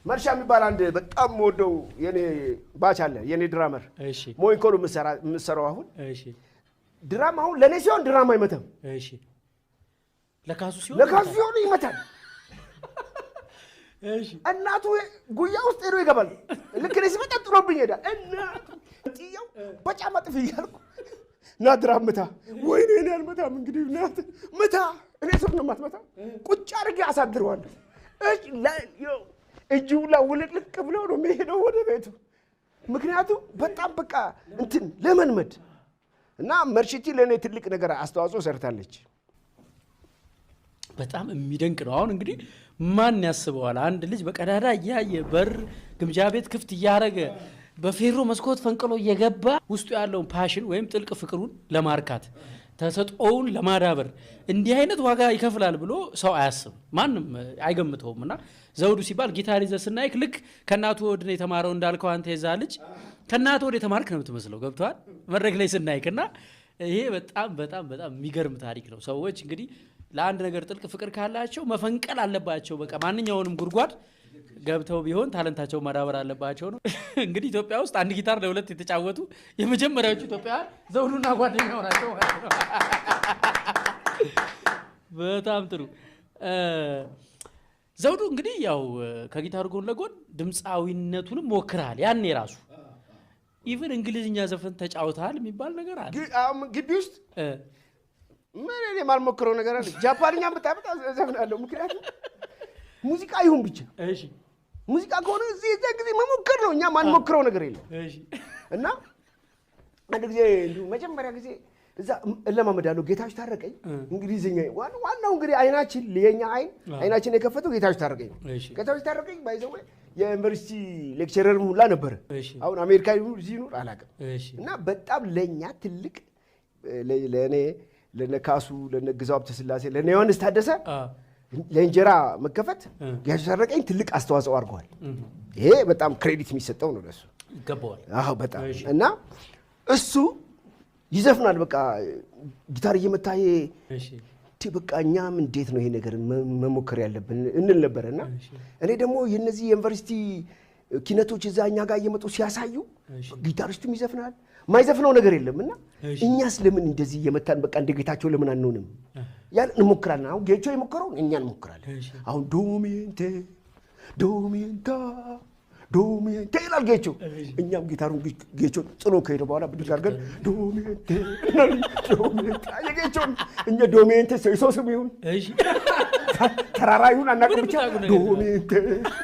መርሻ የሚባል አንድ በጣም የምወደው የኔ batch አለ፣ የኔ drummer። ሞይንኮ ነው የምሰራው አሁን። Drum አሁን ለእኔ ሲሆን drum አይመታም። እሺ፣ ለካሱ ሲሆን? ለካሱ ሲሆን ይመታል። እናቱ ጉያ ውስጥ ሄዶ ይገባል። ልክ እኔ ስመጣ ጥሎብኝ ይሄዳል። እናቱ ጥየው በጫማ ጥፍ እያልኩ ና drum ምታ። ወይኔ እኔ አልመታም፣ እንግዲህ ናት ምታ። እኔ ስር ነው የማትመታ፣ ቁጭ አድርጌ አሳድረዋለሁ። እጁ ሁላ ውልቅልቅ ብሎ ነው የሚሄደው ወደ ቤቱ። ምክንያቱም በጣም በቃ እንትን ለመልመድ እና መርሽቲ ለእኔ ትልቅ ነገር አስተዋጽኦ ሰርታለች። በጣም የሚደንቅ ነው። አሁን እንግዲህ ማን ያስበዋል? አንድ ልጅ በቀዳዳ እያየ፣ በር ግምጃ ቤት ክፍት እያደረገ፣ በፌሮ መስኮት ፈንቅሎ እየገባ ውስጡ ያለውን passion ወይም ጥልቅ ፍቅሩን ለማርካት፣ ተሰጥኦውን ለማዳበር እንዲህ አይነት ዋጋ ይከፍላል ብሎ ሰው አያስብም፣ ማንም አይገምተውም። እና ዘውዱ ሲባል ጊታር ይዘህ ስናይክ ልክ ከእናቱ ሆድ ነው የተማረው እንዳልከው አንተ የዛ ልጅ ከእናቱ ሆድ የተማርክ ነው የምትመስለው። ገብቶሃል? መድረክ ላይ ስናይክ። እና ይሄ በጣም በጣም በጣም የሚገርም ታሪክ ነው። ሰዎች እንግዲህ ለአንድ ነገር ጥልቅ ፍቅር ካላቸው መፈንቀል አለባቸው። በቃ ማንኛውንም ጉድጓድ ገብተው ቢሆን talent ኣቸውን ማዳበር አለባቸው ነው። እንግዲህ ኢትዮጵያ ውስጥ አንድ ጊታር ለሁለት የተጫወቱ የመጀመሪያዎቹ ኢትዮጵያውያን ዘውዱና ጓደኛው ናቸው ማለት ነው። በጣም ጥሩ። ዘውዱ፣ እንግዲህ ያው ከጊታሩ ጎን ለጎን ድምፃዊነቱንም ሞክረሃል። ያኔ ራሱ even እንግሊዝኛ ዘፈን ተጫውተሃል የሚባል ነገር አለ። አሁን ግቢ ውስጥ ምን እኔ የማልሞክረው ነገር አለ? ጃፓንኛ ብታመጣ እዘፍናለሁ። ምክንያቱም ሙዚቃ ይሁን ብቻ። ሙዚቃ ከሆነ እዚህ የዚያ ጊዜ መሞከር ነው። እኛ ማንሞክረው ነገር የለም። እና አንድ ጊዜ እንዲሁ መጀመሪያ ጊዜ እዛ እለማመዳለሁ። ጌታቸው ታረቀኝ እንግሊዝኛ ዋናው እንግዲህ አይናችን የኛ አይን አይናችን የከፈተው ጌታቸው ታረቀኝ ነው። ጌታቸው ታረቀኝ by the way የዩኒቨርሲቲ lecturer ሁላ ነበረ። አሁን አሜሪካ ይኑር እዚህ ይኑር አላውቅም። እና በጣም ለእኛ ትልቅ ለእኔ፣ ለነ ካሱ፣ ለነ ግዛው ሀብተስላሴ፣ ለነ ዮሐንስ ታደሰ ለእንጀራ መከፈት ጌታቸው ታረቀኝ ትልቅ አስተዋጽኦ አድርገዋል። ይሄ በጣም credit የሚሰጠው ነው ለሱ። ይገባዋል። አዎ በጣም። እና እሱ ይዘፍናል። በቃ ጊታር እየመታ ይሄ በቃ እኛም እንዴት ነው ይሄ ነገር መሞከር ያለብን እንል ነበረ። እና እኔ ደግሞ የነዚህ የዩኒቨርሲቲ ኪነቶች እዛ እኛ ጋር እየመጡ ሲያሳዩ ጊታሪስቱም ይዘፍናል፣ የማይዘፍነው ነገር የለም። እና እኛስ ለምን እንደዚህ እየመታን በቃ እንደ ጌታቸው ለምን አንሆንም ያን እንሞክራለን። አሁን ጌቾ የሞከረውን እኛ እንሞክራለን። አሁን ዶሚንቴ ዶሚንታ ዶሚንቴ ይላል ጌቾ። እኛም ጊታሩን ጌቾ ጥሎ ከሄደ በኋላ ብድግ አድርገን ዶሚንቴ እንላለን። ዶሚንቴ የጌቾን እኛ ዶሚንቴ፣ የሰው ስም ይሁን ተራራ ይሁን አናውቅም፣ ብቻ ምንም የምታውቁት ነገር የለም። ዶሚንቴ።